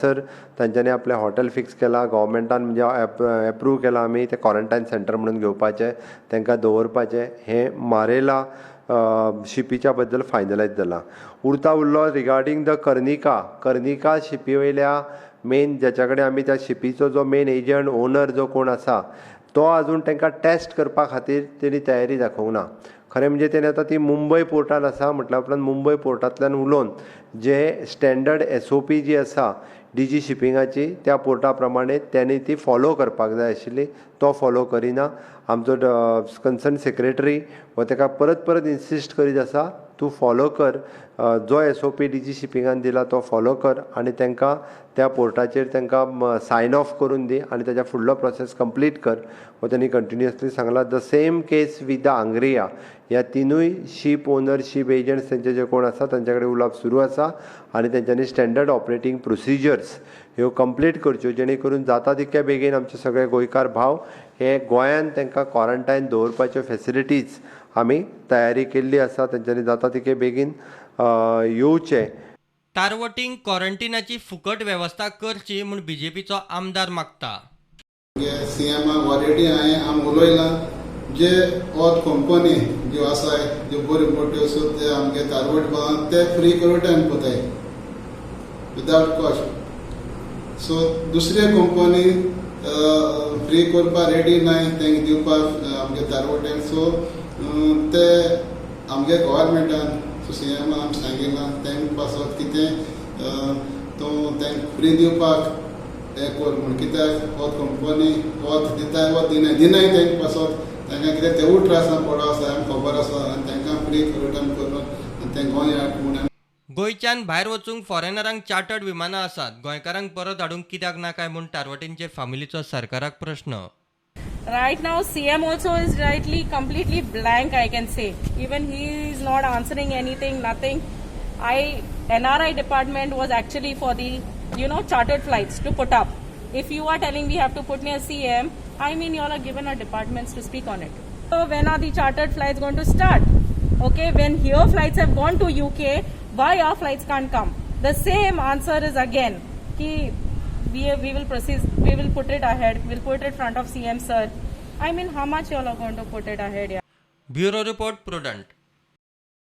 थंयसर तांच्यांनी आपलें हॉटेल फिक्स केलां. गव्हर्मेंटान म्हणजे एप्रूव केलां आमी तें क्वॉरंटायन सेंटर म्हणून घेवपाचें, तांकां दवरपाचें. हें मारेला शिपीच्या बद्दल फायनलायज जालां. उरता उरलो रिगार्डींग the Karnika. Karnika शिपी वयल्या मेन ज्याच्या कडेन आमी त्या शिपीचो जो मेन एजंट ओनर जो कोण आसा तो आजून तांकां टॅस्ट करपा खातीर तेणी तयारी दाखोवंक ना. खरें म्हणजे तेणी आतां ती मुंबय पोर्टान आसा म्हटल्या उपरांत मुंबय पोर्टांतल्यान उलोवन जे स्टँडर्ड एसओपी जी आसा डीजी शिपिंगाची, त्या पोर्टा प्रमाणे त्यांनी ती फॉलो करपाक जाय आशिल्ली. तो फॉलो करिना. आमचो कन्सर्न सेक्रेटरी हो ताका परत परत इन्सिस्ट करीत आसा, तूं फॉलो कर, जो एसओपी डीजी शिपिंगान दिला तो फॉलो कर आनी तांकां त्या पोर्टाचेर तांकां सायन ऑफ करून दी आनी ताच्या फुडलो प्रोसेस कंप्लीट कर. हो त्यांनी कंटिन्युअसली सांगला. The same case with the Angriya. ह्या तिनूय शीप ओनर, शीप एजंट्स तेंचे जे कोण आसा तांचे कडेन उलोवप सुरू आसा आनी तेंच्यांनी स्टँडर्ड ऑपरेटींग प्रोसिजर्स ह्यो कंप्लीट करच्यो, जेणे करून जाता तितक्या बेगीन आमचे सगळे गोंयकार भाव हे गोंयान तांकां क्वॉरंटायन दवरपाच्यो फेसिलिटीज आमी तयारी केल्ली आसा. तेंच्यांनी जाता तितके बेगीन येवचे. तारवटींक क्वॉरंटिनाची फुकट वेवस्था करची म्हूण बीजेपीचो आमदार मागता. सीएमाक ऑलरेडी हांवें आम उलयलां, जे वत कंपनी ज्यो आसाय, ज्यो बऱ्यो मोट्यो, सो ते आमगे तारवट भागान ते फ्री करून आमी पोताय विदावट कॉस्ट. सो दुसरे कंपनी फ्री करपाक रेडी नाय तांकां दिवपाक आमगे तारवट्यांक. सो ते आमगे गव्हर्मेंटान, सो सीएमान आमी सांगिलां, तांकां पासत कितें तो तांकां फ्री दिवपाक हें कर म्हूण. कित्याक वत कंपनी वत दिताय, वत दिनाय, दिनाय तांकां पासत तांकां कित्याक तेवूय त्रासान पडो आसा, आमकां खबर आसा आनी तांकां फ्री करून करून आनी तें गोंय हाड म्हूण. गोंयच्यान भायर वचूंक फॉरेनरांक चार्टर्ड विमानां आसात, गोंयकारांक परत हाडूंक कित्याक ना काय म्हूण तारवटींचे फामिलीचो सरकाराक प्रश्न. Right now, CM also is rightly completely blank, I can say. Even he is not answering anything, nothing. I NRI department was actually for the chartered flights to put up. If you are telling we have to put near CM, I mean, you all are given our departments to speak on it. So when are the chartered flights going to start? Okay, when here flights have gone to UK, why our flights can't come? The same answer is again, ki we will proceed, we will put it ahead, we'll put it front of CM sir. I mean, how much you all are going to put it ahead? Yeah. Bureau report, Prudent.